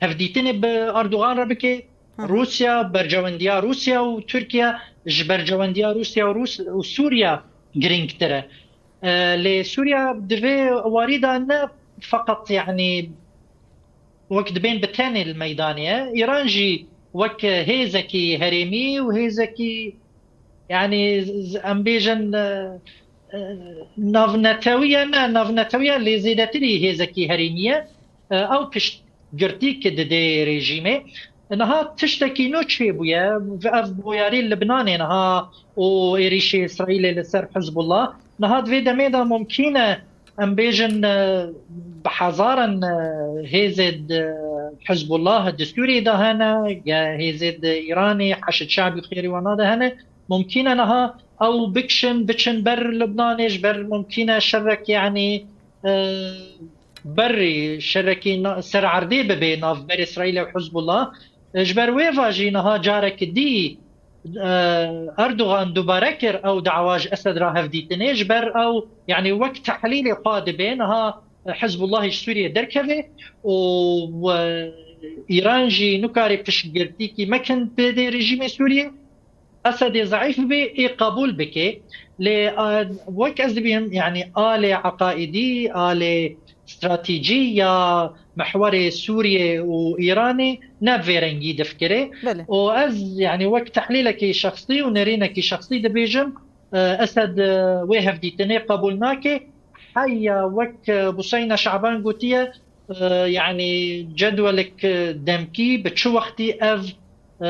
hevdîtinê bi Erdogan re bike, Hı hı. Rûsya, berjewendiya Rûsya û Tirkiye ji berjewendiya Rûsya û Rûs-, û Sûriya girîngtir e. E, lê Sûriya di vê warî de ne feqet, yanî, wek dibên bi tenê li meydanê ye. Îran jî wek hêzekî herêmî û hêzekî, yanî, z-, z-, em bêjin, e, e, navnetewiye, ne navnetewiye, lê zêdetirî hêzekî herêmî ye. E, ew piştgirtî ki dide rejîmê. Niha tiştekî nû çêbûye, ev boyarî Libnanê niha û êrîşê Îsraîlê li ser Hizbullah. Niha di vê demê de mumkîn e, em bêjin, e, bi hezaran, e, hêzê di, Hizbullah di Sûriyê de hene, ge-, hêzê di Îranê, Heşd Şe'bî xêrî wana de hene. Mumkîn e niha ew bikişin, biçin ber Libnanê, ji ber mumkîn e şerek, yanî, e, berî şerekî na-, ser erdê bibe navber Îsraîl û Hizbullah. E, ji ber wê ve jî niha careke dî, e, Erdogan dubare kir ew dawa ji Esed re hevdîtinê, ji ber ew, yanî wek tehlîlê xwe dibe niha Hizbullahê ji Sûriyê derkeve û, e, Îran jî nikare piştgirtîkî mekin bide rejîmê Sûriyê. Esedê zeîf bê, ê qebûl bike. Lê, e, wek ez dibînim, yanî alê eqaîdî, alê stratejî ya mehwerê Sûriyê û Îranê ne vê rengî difikire. Belê. Û ez, yanî wek tehlîlekî şexsî û nerînekî şexsî dibêjim, e, Esed, e, wê hevdîtinê qebûl nake. Heya wek, e, Buseyna Şaban gotiye, e, yanî cedwelek, e, demkî bi çi wextî ev, e,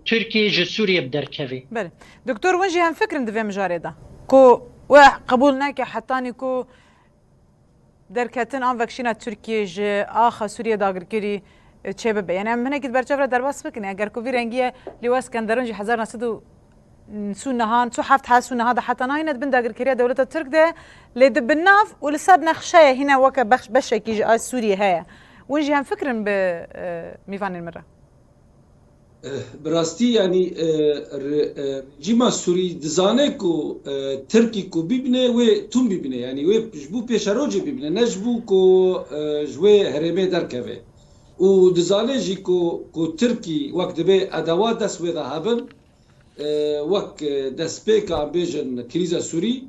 Tirkiye ji Sûriyê bi derkevê. Belê. Doktor, hûn jî hemfikir in di vê mijarê de. Ku we qebûl neke hetanî ku derketin an vekşîna Tirkiye ji axa Sûriye dagirkerî, e, çêbibe. Yanî em hinekî di berçav re derbas bikin. Eger ku vî rengî ye, Lîwa Skenderun jî hezar neh sed û neh çû niha, çû heft hezar û neh de heta niha hîne di bin dagirkeriya dewleta Tirk de, lê di bin nav û li ser nexşeyê hîne weke beş-, beşekî ji a Sûriyê heye. Hûn jî hemfikir in bi, e, mîvanên min re. Eh, bi rastî, yanî, eh, re-, eh, rejîma Sûrî dizane ku, eh, Tirkî ku bibîne, wê tun bibîne. Yanî wê ji bo pêşerojê bibîne, ne ji bo ku, eh, ji wê herêmê derkeve. Û dizane jî ku, ku Tirkî wek dibe edewat dest wê de hebin, e, wek, e, destpêka, em bêjin, krîza Sûrî,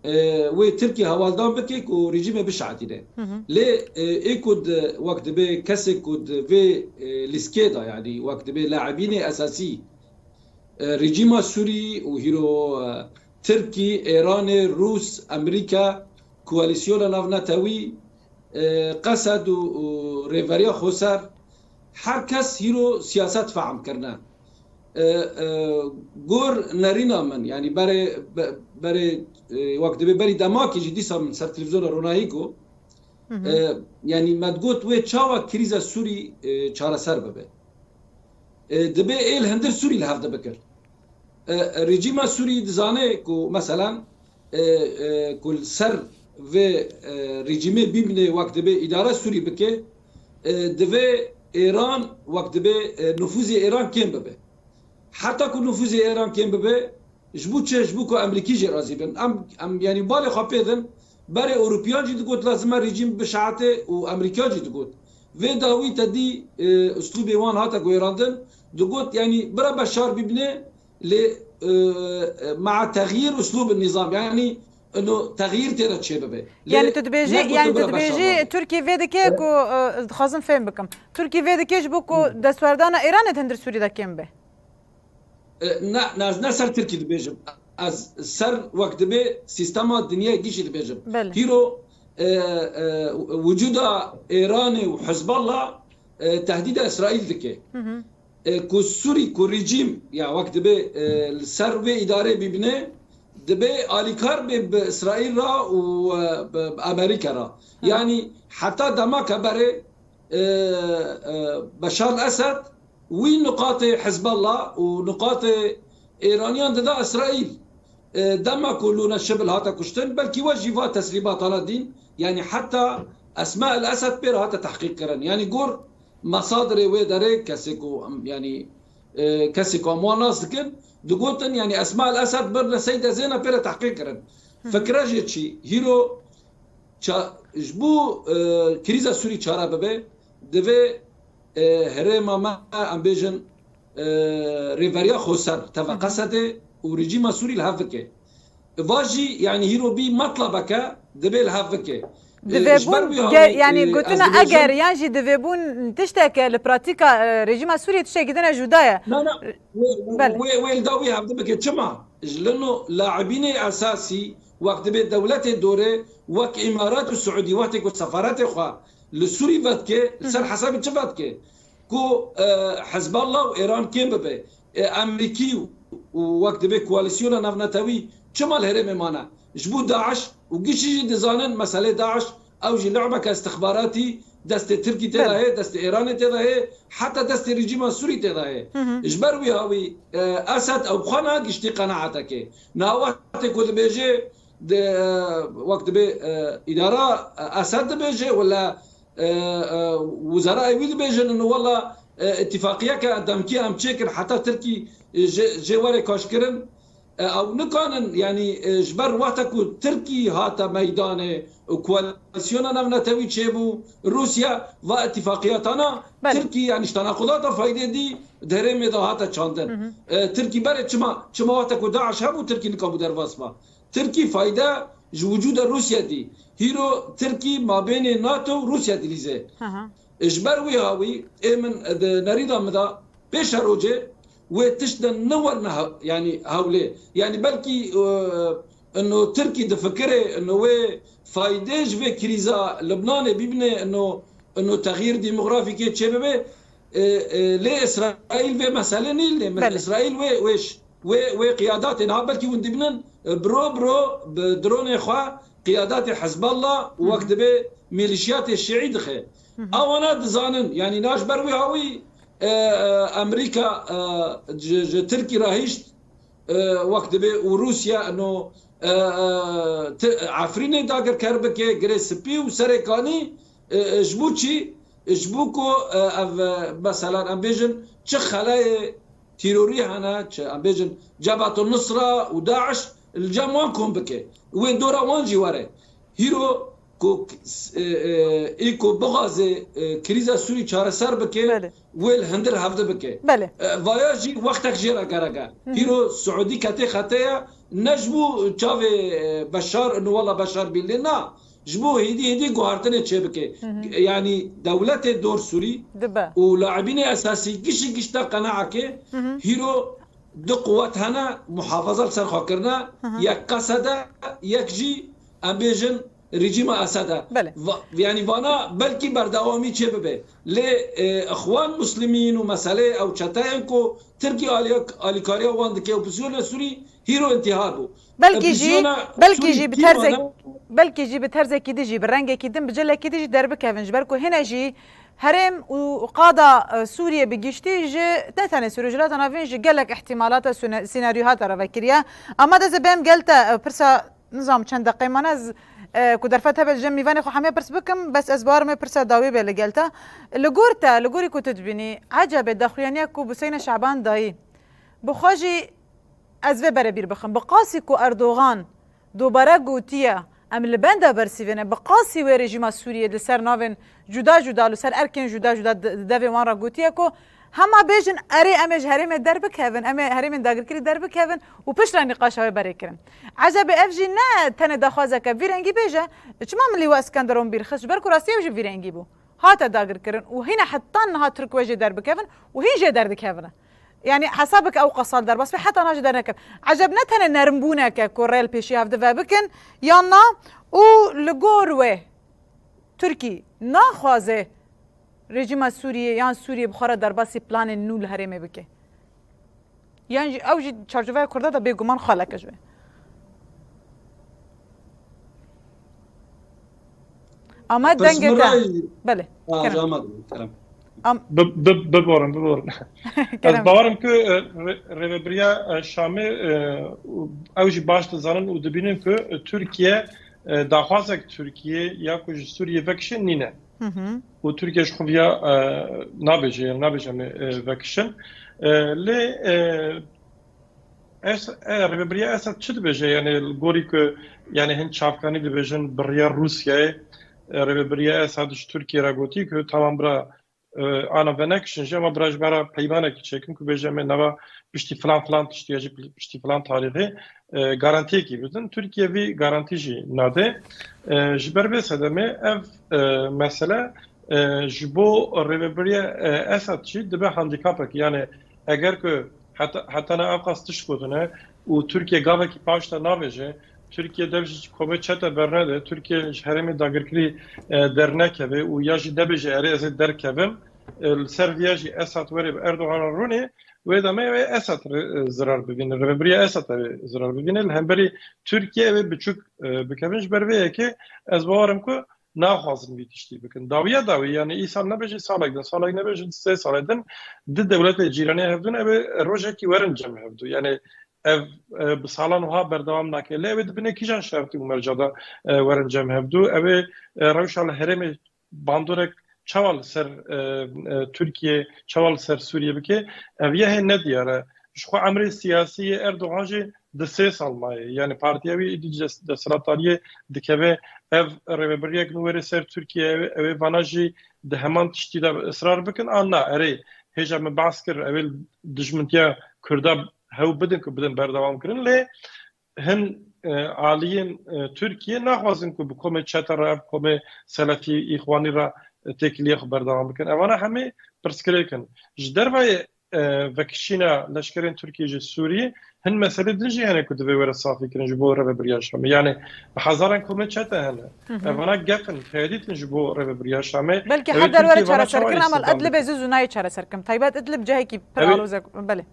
e, wê Tirkî hewaldan bike ku rejîmê bişehetîne. Hı hı. Lê, e, ê ku di, wek dibe kesê ku di vê, e, lîskê de, yanî wek dibe laibînê esasî, e, rejîma Sûrî û hîro, e, Tirkî, Êranê, Rûs, Amerîka, koalîsyona navnetewî, e, Qesed û, û rêveriya xweser, her kes hîro siyaset fehm kirine. E, e, gor nerîna min, yanî berê, be-, berê, e, wek dibê berî demakî jî dîsa min ser televîzyona Ronahî got, Hı hı. e, yanî me digot wê çawa krîza Sûrî, e, çareser bibe. E, dibê ê li hundir Sûrî li hev de bikir. E, e, rejîma Sûrî dizane ku, meselan, e, e, ku li ser vê, e, rejîmê bîbine wek dibe îdare Sûrî bike, e, divê Êran wek dibe, e, nufûzê Êran kêm bibe. Heta ku nufûzê Êran kêm bibe, ji bo çi? Ji bo ku Emerîkî jî razî bin. Em, em, yanî balê xwe pê din, berê Ewropiyan jî digot lazim e rejîm bişehetê û Emerîka jî digot. Vê dawî te dî, e, uslûbê wan hate guhêrandin, digot, yanî bira Beşar bibine, lê, e, e, maa texyîr uslûb nîzam, yanî ino texyîr tê de çêbibe. Lê Yanî tu dibêjî, ne ku yanî tu tu bira Beşar Tirkiye vê dike ku, e, ez dixwazim fêm bikim. Tirkiye vê dike ji bo ku Hı. destwerdana Îranê di hundir Sûrî de kêm be. E, ne, ne, ez ne ser Tirkî dibêjim. Ez ser wek dibe sîstema dinyayê gişî dibêjim. Belê. Hîro, e, e, wicûda Êranê û Hizballah, e, tehdîda Îsraîl dike. Hı hı. E, ku Sûrî, ku rejîm, ya wek dibe, e, li ser vê îdarê bibine, dibe alîkar be bi Îsraîl re û, e, bi, bi Amerîka re. Hı. Yanî heta dema ke berê, e, e, Beşar Esed wî nuqatê Hizballah û nuqatê Êraniyan dida Îsraîl. E, dema ku Lûne Şibil hate kuştin, belkî we jî va teslîmatana dîn, yanî heta Esma El Esed pê re hate tehqîq kirin. Yanî gor mesadirê wê derê kesê ku em, yanî, e, kesê ku em wan nas dikin, digotin, yanî Esma El Esed birine Seyde Zêna pê re tehqîq kirin. Hı. Fikre jê çi? Hîro ça-, ji bo, e, krîza Sûrî çare bibe, divê, e, herêma me, em bêjin, e, rêveriya xweser, teve Hı hı. Qesedê û rejîma Sûrî li hev bike. Va jî, yanî hîro bî metlebeke, divê li hev bike. E, ji ber Divêbûn, wî ge-, halî, yanî e, gotina ez dibêjim eger, yan jî divêbûn tişteke li pratîka, e, rejîma Sûriyê tiştekî din e, juda ye. Na, na, wê, wê, Belê. wê, wê li dawî hevdî bike. Çima? Ji lino laibînê esasî, wext dibê dewletê dorê, wek Îmarat û Siûdî, wextê ku sefaretê xwe li Sûrî vedike, li ser Hı hı. hesabê çi vedike? Ku, e, Hizballah û Êran kêm bibe, e, Emerîkî û, û wek dibê koalîsyona navnetewî çima li herêmê mane? Ji bo DAIŞ û gişî jî dizanin meselê DAIŞ Ew jî lubeke istixbaratî destê Tirkî tê de heye, destê Îranê tê de heye, heta destê rejîma Sûrî tê de heye. Ji ber wî hawî, e, Esed ew bi xwe ne giştî qenaetekê. Niha wextê ku dibêje, di, e, wek dibê, e, îdara, e, Esed dibêje, wela, e, e, wizarayê wî dibêjin, ino wela, e, îtîfaqiyeke demkî em çêkin heta Tirkî, e, jê, jê were kaşkirin. E, ew nikanin, yanî, e, ji ber wexta ku Tirkî hate meydanê û koalîsyona navnetewî çêbû, Rûsya va îtîfaqiyatana Belê. Tirkî, yanî ji tenaqudata faydê dî di herêmê de hate çandin. E, Tirkî berê çima, çima wexta ku DAIŞ hebû, Tirkî nikabû derbas ba. Tirkî fayde ji wicûda Rûsya dî. Hîro Tirkî mabênê NATO û Rûsya dilîze. Hı hı. Ji ber wî hawî ê min di nerîda min de pêşerojê wê tişt de ne werne hew-, yanî hewlê. Yanî belkî, e, ino Tirkî difikirê ino wê faydê ji vê krîza Libnanê bibine, ino, ino texyîr demografîkê çêbibe. E, e, lê Îsraîl vê meselê nîl lê min. Belê. Îsraîl wê, wê ş-, wê, wê qiyadatê niha belkî hûn dibînin, e, biro biro bi dronê xwe qiyadatê Hizballah û Hı hı. wek dibê milîşiyatê şiî dixe. Hı hı. Ewana dizanin, yanî na ji ber wî hawî, e, e, Amerîka, e, ji, ji Tirkî re hişt, e, wek dibê û Rûsya ino, e, e, Ti-, Efrînê dagirker bike, Girê Spî û Serê Kanî, e, e, ji bo çi? Ji bo ku, e, ev, e, meselan em bêjin çi xelayê tîrorî hene, çi em bêjin Cebetul Nusra û DAIŞ li cem wan kom bike. Wê dora wan jî were. Hîro ku, e, e, ê ku bixwaze, e, krîza Sûrî çareser bike, Belê. wê li hindir hevdi bike. Belê. E, vaya jî wextek jê re gerek e. Hı hı. Hîro Siûdî ketê xetê ye, ne ji bo çavê, e, Beşar, ino wela Beşar bî lê na. Ji bo hêdî hêdî guhartinê çêbike. Hı hı. Yanî dewletê dor Sûrî Dibe. û laibînê esasî gişî gişta qenaekê Hı hı. hîro du quwet hene, muhafaza li ser xwe kirine, Hı hı. yek Qesed e, yek jî em bêjin rejîma Esed e. Belê. Va-, yanî vana belkî berdewamî çêbibe. Lê, e, Ixwan Muslimîn û meseleyê ew çeteyên ku Tirkî alî-, alîkariya wan dike, opozîsyona Sûrî hîro întîhar bû. Belkî jî, Opozîsyona belkî Sûrî jî bi kî terzek, mane? belkî jî bi terzekî din jî, bi rengekî din, bi cilekî din jî derbikevin. Ji ber ku hine jî herêm û qada, e, Sûriyê bi giştî ji, ne tenê Sûriyê, ji Rojhilata Navîn ji gelek îhtîmalata sune-, senaryohata re vekiriye. Ama de ez ê bêm gel te, e, pirsa, nizam çend deqeyê mane ez, e, ku derfet hebe ji cem mîvanê xwe hemê pirs bikim, bes ez barim wê pirsa dawî bê li gel te. Li gor te, li gorî ku tu dibînî, ecebê daxuyaniya ku Buseyne Şaban dayî, bi xwe jî ez vê berê bîr bixim. Bi qasî ku Erdogan dubare gotiye, em li benda bersivê ne, bi qasî wê rejîma Sûriyê li ser navên cuda cuda, li ser erkên cuda cuda di, di devê wan re gotiye ku hema bêjin, erê, em ê ji herêmê derbikevin, em ê herêmên dagirkirî derbikevin û piştre nîqaşa wê berê kirin. Ecebê ev jî ne tenê daxwazeke vî rengî bêje, çima min Lîwa Iskenderon bîr xist, ji ber ku rastî ew jî vî rengî bû. Hate dagirkirin û hîne heta niha Tirk wê jê derbikevin û hîn jê derdikevin. Yanî hesabeke ew qasal derbas be, heta niha jê dernekevin. Eceb ne tenê nermbûneke ku rê li pêşî hevdi vebikin, yan na, û li gor wê Tirkî naxwaze rejîma Sûriyê yan Sûriyê bi xwe re derbasî planên nû li herêmê bike. Yan jî ew jî çarçoveya Kurda de bêguman xaleke ji wê. Ama Pirs dengê min te. Rayî. Belê. Ha, Kerem. Rama, Kerem. Am- Bi-, bi-, biborin, biborin. Ez Kerem. bawerim ku, e, re-, rêvebiriya, e, Şamê, e, ew jî baş dizanin û dibînin ku, e, Tirkiye, e, daxwazek Tirkiye ya ku ji Sûriyê vekişin nîne. Hı hı. Û Tirkiye ji xwe viya, e, nabêje, yani nabêje em ê, e, vekişin. E, lê, e, es-, e, rêvebiriya Esed çi dibêje? Yani li gorî ku, yani hin çavkanî dibêjin bi riya Rûsyayê, e, rêvebiriya Esed ji Tirkiye re gotî ku tamam bira, e, ana venekişin jî, ama bira ji me re peymanekî çêkin ku bêje em ê nava piştî filan filan tiştî ya jî piştî filan tarîxê, e, garantiyekî bidin. Tirkiye vî garantî jî nade. E, ji ber vê sedemê ev, e, mesele, e, ji bo rêvebiriya, e, Esed jî dibe handîkapek. Yani eger ku heta, hetana ev qas tişt gotine û Tirkiye gavekî paş de navêje, Tirkiye dev ji komê çete bernede, Tirkiye ji herêmê dagirkirî, e, dernekeve û ya jî nebêje erê ez ê derkevim, e, li ser viya jî Esad were bi Erdogan re rûnê, wê demê wê Esad re, e, zirar bibîne, rêvebiriya Esad re zirar bibîne. Li hemberî Tirkiye ew ê biçûk, e, bikevin. Ji ber vê yekê ez bawerim ku naxwazin vî tiştî bikin. Dawiya dawî, yani îsal nebêjin salek din, salek nebêjin sê salek din, di dewletê cîranê hevdûn, ew ê rojekî werin cem hevdû. Yani ev, e, bi salan wiha berdewam nake. Lê ew ê di binê kîjan şertî û merca de, e, werin cem hevdû? Ew ê, e, rewşa li herêmê bandorek çawa li ser, e, e, Tirkiye, çawa li ser Sûriye bike? Ev yê hê nediyar e. Ji xwe emrê siyasî yê Erdogan jî di sê sal maye. Yani partiya wî êdî des-, desthilatdariyê dikeve, ev rêvebiriyek nû were ser Tirkiye, ew ê, ew ê vana jî di heman tiştî de israr bikin, an na, erê, hêja min behs kir, ew ê dijmintiya Kurda hew bidin ku bidin berdewam kirin, lê hin, e, aliyên, e, Tirkiye naxwazin ku bi komê çete re, ev komê Selefî, Îxwanî re, e, têkiliyê xwe berdewam bikin. Evana hemî pirsgirêk in. Ji dervayê, e, vekişîna leşkerên Tirkiye ji Sûriyê, hin meselê din jî hene ku divê were safî kirin ji bo rêvebiriya Şamê. Yani bi hezaran komê çete hene. Hı hı. Evana gef in, tehdît in ji bo rêvebiriya Şamê. Belkî her derwere çareserkirin, ama li Idlibê zû zû nayê çareserkirin. Taybet Idlib cihekî pir aloz e. Belê.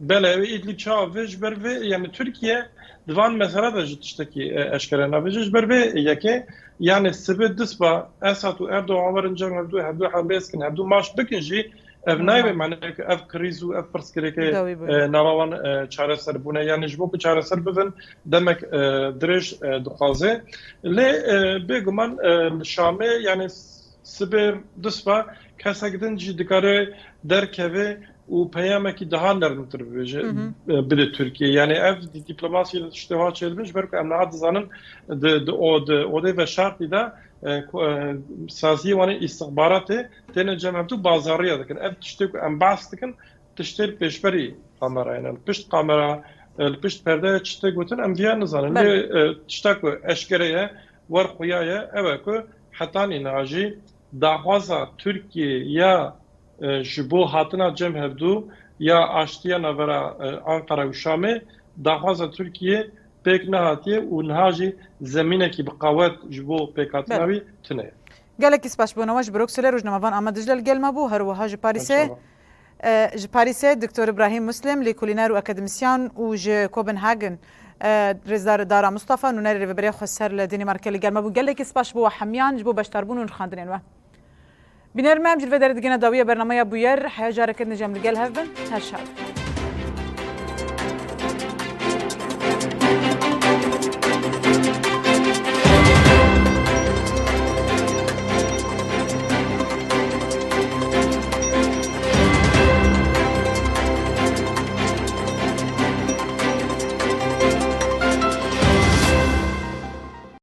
Belê, ew ê Îdlîb çawa vê ji ber vê, yani Tirkiye di van mesele de jî tiştekî, e, eşkere navêje. Ji ber vê yekê, yani sibê disba Esad û Erdogan werin cem hevdû, hevdû hembêz kin, hevdû maç bikin jî, ev nayê wê mane ku ev krîz û ev pirsgirêkê, e, nava wan, e, çareser bûne. Yani ji bo ku çareser bibin, demek, e, dirêj, e, dixwaze. Lê, e, bêguman, e, li Şamê, yani sibê disba kesek din jî dikare derkeve û peyamekî daha nermtir bibêje, Hı hı. e, bide Tirkiye. Yani ev di dîplomasiyê de tiştê wa çêdibin, ji ber ku em niha dizanin di, di o, di odê veşartî de, e, ku, e, saziyê wan ê îstixbaratê têne cem hevdû bazariya dikin. Ev tiştê ku em behs dikin, tiştê li pêşberî kamerayê ne. Li pişt kamera, e, li pişt perdeya çi tê gotin, em viya nizanin. Belê. Lê, e, tişta ku eşkere ye, wer xuya ye, ew e ku hetanî niha jî daxwaza Tirkiye ya, e, ji bo hatina cem hevdû ya aştiya navbera, e, Ankara û Şamê, daxwaza Tirkiye pêk nehatiye û niha jî zemînekî bi qawet ji bo pêkhatina Belê. wî tune ye. Gelekî spas ji bo we, ji Brukselê rojnamevan Ahmet Dicle li gel me bû, her wiha ji Parîsê, Maşallah. e, ji Parîsê Doktor Îbrahîm Muslim, lêkolîner û akademîsyan, û ji Copenhagen, e, rêzdar Dara Mustafa, nûnerê Rêveberiya Xweser li Danimarkê li gel me bû. Gelekî spas ji bo we hemiyan, ji bo beşdarbûn û nirxandinên we. Bînerên me, em ji vê derê digihine dawiya bernameya Bûyer, heya careke din jî em li gel hev bin. Her şad.